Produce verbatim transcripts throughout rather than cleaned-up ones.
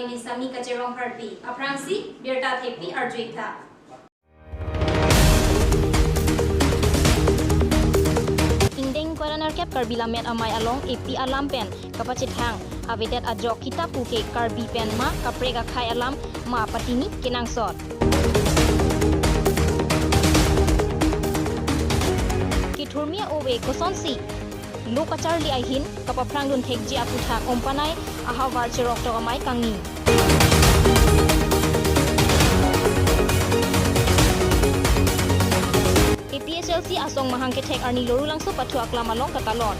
Nisami Kacherong Harpi, aphrangsi birta thepi arju-ik tha. Ingdeng ingkoi ra nerkep Karbi Lammet Amei along epi alam pen kapachethang avedet ajok kita pu ke Karbi pen ma kaprek akhei alam ma patini kenangsot. Kethurmi ove kosonsi lo kacharli ahin kapaphrangdun thekji aputhak Umpanai ahavar cheroktok amei kangni. A P H L C asong mahang kethek arni Lorulangso pathu aklam along katalon.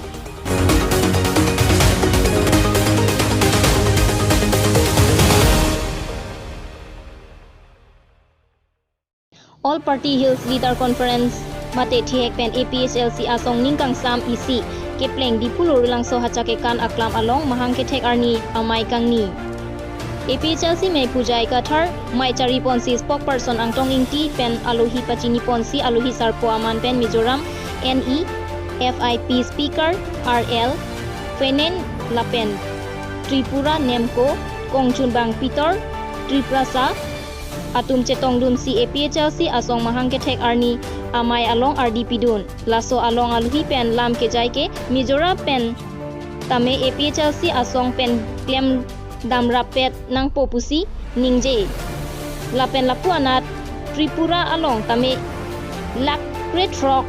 All Party Hills Leader Conference mate thihek pen A P H L C asong ningkangsam isi kepleng Diphu Lorulangso Hacha Kekan aklam along mahang kethek arni amei kangni. A P H L C Meiphu J I Kathar mei chari ponsi spokesperson Angtong Ingti pen alohi pachini ponsi alohi sarpo aman pen Mizoram N E F I P speaker R L Fenen lapen Tripura Nemco kongchunbang Peter Triprasa atum chetongdunsi A P H L C asong mahang kethek arni amei along ardi pidun. Laso along alohi pen lam kejai ke Mizoram pen tame A P H L C asong pen klem damrappet nangpo pusi ningje. Lapen lapu anat Tripura along tame lakh krethrok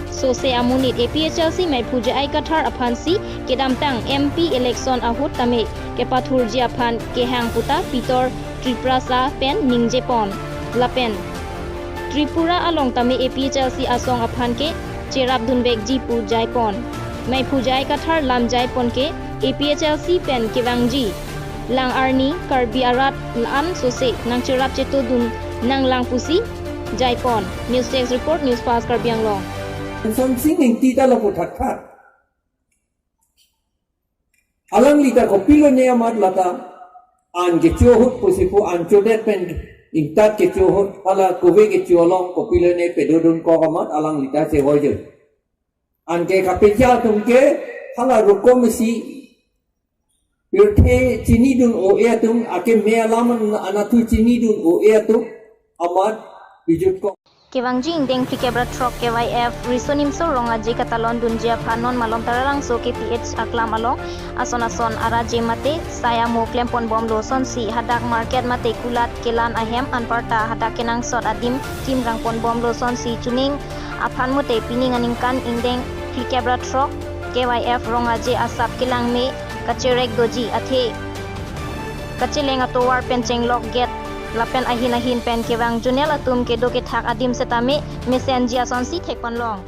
sose amonit A P H L C Meiphu J I Kathar aphansi kedamtang M P election ahut tame kepathurji aphan kehang puta Peter Triprasa pen ningje pon. Lapen Tripura along tame A P H L C asong aphan ke cherapdunvekji pu jai pon. Meiphu J I Kathar lam jai pon ke A P H L C pen kevangji lang arni Karbi arat la-an sose nangcherap chetodun nanglang pusi jai pon. News Desk Report, News Fast Karbi Anglong. Sonsing Ingti ta lapu thakthak. Alangli ta kopilone amat lata an kecho ahut pusi pu an chodet pen ingtat kecho ahut hala kove kecho along kopilone pedodun kok amat alangli ta chevoijo. Anke kapeja atum ke hala rukom isi pirthe chinidun o-e atum, akeme alam an-, anatthu chinidun o-e atum amat bijut kok. Kevangji ingdeng phlikep ra throk K Y F Riso Nimso Rong Aje katalon dunji aphan non malom Taralangso K P H aklam along ason ason araje mate sai amo klempon bomlo. Sonsi hadak market mate kulat kelan ahem anparta hadak kenangsot adim kimrangpon bomlo. Sonsi chuning aphan mate pining aningkan ingdeng phlikep ra throk K Y F Rong Aje asap kelang me kacherek doji athe kacheleng atovar pen chenglok gate lapen ahin ahin pen kevang zonal atum kedo kethak adim setame mesenji asonsi thekponlong.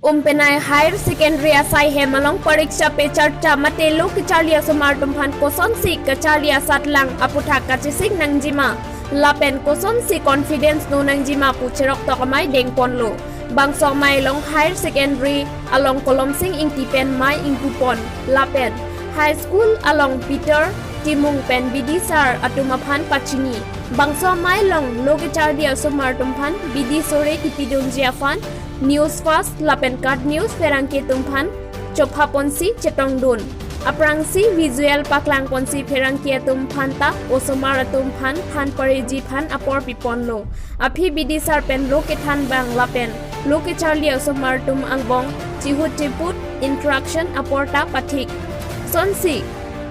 Umpenai Higher Secondary asai hem along pariksha pe charta mate lo kecharli asomar atum aphan kosonsi kacharli asatlang aputhak kachesik nangjima lapen kosonsi confidence do nangjima pu cheroktok amei dengponlo. Bangso amei along Higher Secondary along Kolomsing Ingti pen mei ingpupon lapen High School along Peter Timung pen B D sir atum aphan pachini. Bangso amei along lo kecharli asomar atum aphan B D sore kipidunji aphan News Fast lapen KAT News pherangke atum aphan chophaponsi chetongdun. Aphrangsi visual paklangponsi pherangke atum aphan ta osomar atum aphan than pareji aphan apor piponlo. Aphi B D sir pen lo kethan bang lapen lo kecharli asomar atum angbong chihut chiput interaction apor ta pathik. Sonsi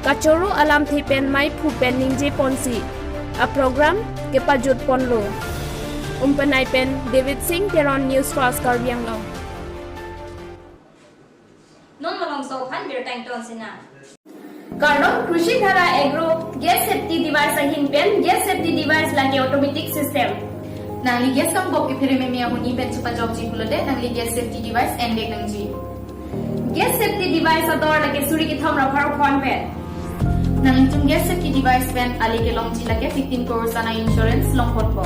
kachoro alamthe pen meiphu pen ningjeponsi aprogram kepajutponlo. Umpenai pen David Singh Teron, News Fast Karbi Anglong. Non malomso aphan birta ington sinang. Kardom, Krushi Dhara Agro gas safety device ahin pen, gas safety device lake automatic system. Nangli gas kambok kephere meme ahuni pen chepajokji pulote nangli gas safety device envek nangji. Gas safety device ador lake suri kethom ra pharo phongo pen. Nanglitum gas safety device pen ale kelongji lake fifteen crores ana insurance longponpo.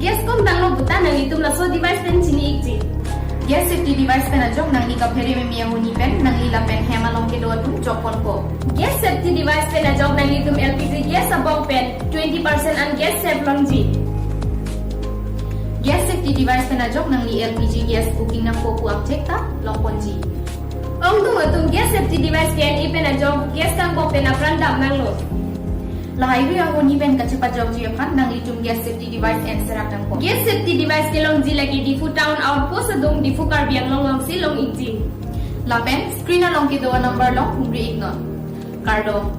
Gas kom tanglo puta nanglitum laso device pen chini-ikji. Gas safety device pen ajok nangli kaphere meme ahuni pen nangli lapen hem along kedo atum jokponpo. Gas safety device pen ajok nanglitum L P G gas abok pen twenty percent an gas save longji. Gas safety device pen ajok nangli L P G gas booking nangpo pu abjek ta longponji. Kongdung atum gas safety device ke-en-e pen ajok gas tangkok pen apran dam nanglo. Lahai hui ahoni pen kachepajokji aphan nanglitum gas safety device en serak tangkok. Gas safety device kelongji lake Diphu Town Outpost adung Diphu Karbi Anglong alongsi long-ikji. Lapen screen along kedo number along humri-iknon. Kardom.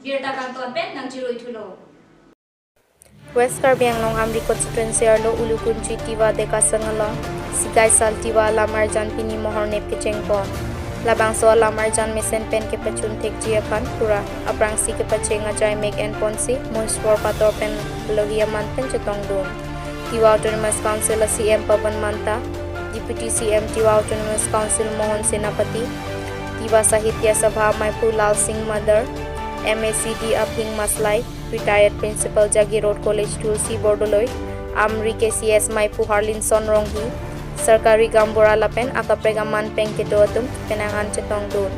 Birta kangton pen nangchiruithulo. West Karbi Anglong Amri constituency arlo Ulukunchi Tiwa Dekasang along Sigaisal Tiwa alam arjan pini mohor nep kechengpon. Labangso alam arjan mesen pen kepachun thekji aphan pura aphrangsi kepacheng ajai mek enponsi munspor pator pen lohi aman pen chetongdun. Tiwa Autonomous Council a C M Pawan Manta, Deputy C M Tiwa Autonomous Council Mohan Senapati, Tiwa Sahitya Sabha Maiphu Lal Singh Madar, M A C D Aphing Maslai, Retired Principal Jagiroad College Tulsi Bordoloi, Amri K C S Maiphu Harlinson Ronghi, Sarkari Gaonbura lapen akaprek aman pen kedo atum penang an chetongdun.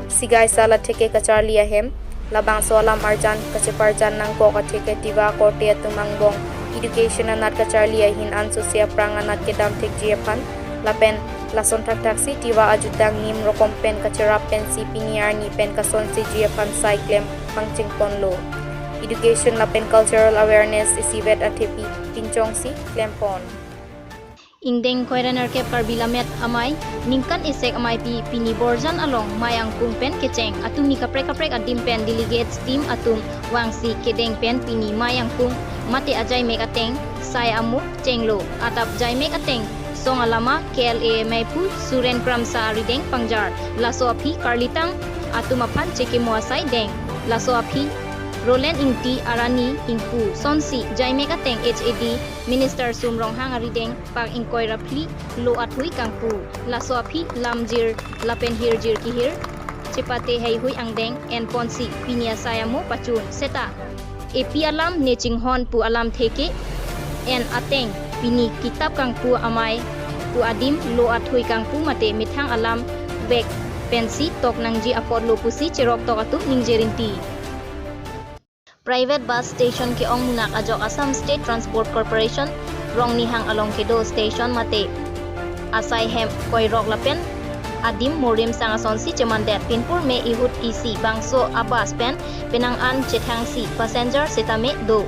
Sigaisal atheke kacharli ahem, labangso alam arjan kacheparjan nangkok atheke Tiwa akorte atum angbong education anat kacharli ahin ansose aphrang anat kedam thekji aphan, lapen lason thakthaksi Tiwa ajutang nim rokom pen kacherap pensi pini arni pen kasonseji aphan sai klem pangchengponlo. Education lapen cultural awareness isivet athepi pinchongsi klempon. Ingdeng koirenerkep Karbi Lammet Amei ningkan isek ameipi pini Borjan along Mei Angkung pen kecheng atum ni kaprek kaprek adim pen delegates team atum vangsi kedeng pen pini Mei Angkung mate ajai mek ateng sai amo chenglo. Adap jai mek ateng song alama K L A Maiphu Suren Kramsa arideng pangjar. Laso aphi karlitang atum aphan chekimo asai deng. Laso aphi Roland Ingti, Arani Ingpu, sonsi jai mek ateng H A D Minister Sum Ronghang arideng pak ingkoi ra phli lo athui kangpu. Laso aphi lamjir lapen hirjir kehir chepate heihui angdeng enponsi pini asai amo pachun seta epi alam ne chinghon pu alam theke en ateng pini kitap kangpu amei pu adim lo athui kangpu mate methang alam vek pensi tok nangji apotlo pusi cheroktok atum ningje rinti. Private bus station ke-ong munak ajok Assam State Transport Corporation Rongnihang along kedo station mate asai hem koirok lapen adim morim sang asonsi chemandet. Pinpur me ihut isi bangso a-bus pen penang an chethangsi passenger setame do.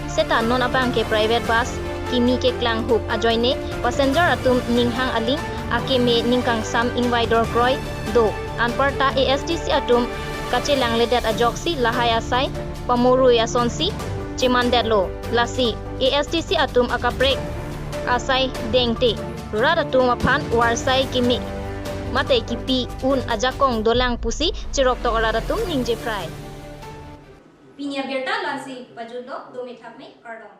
Seta non abang ke private bus kimi keklang hup ajoine passenger atum ninghang aling akeme ningkangsam ingvai dorkroi do. Anparta A S D C atum kachelangledet ajoksi lahai asai pamorui asonsi chemandetlo. Lasi A S D C atum akaprek asai dengte rat atum aphan varsai keme mate kipi un ajakong dolang pusi cheroktok arat atum ningje phrai. Pini abirta la-ansi pajutlo, dome thakme, kardom.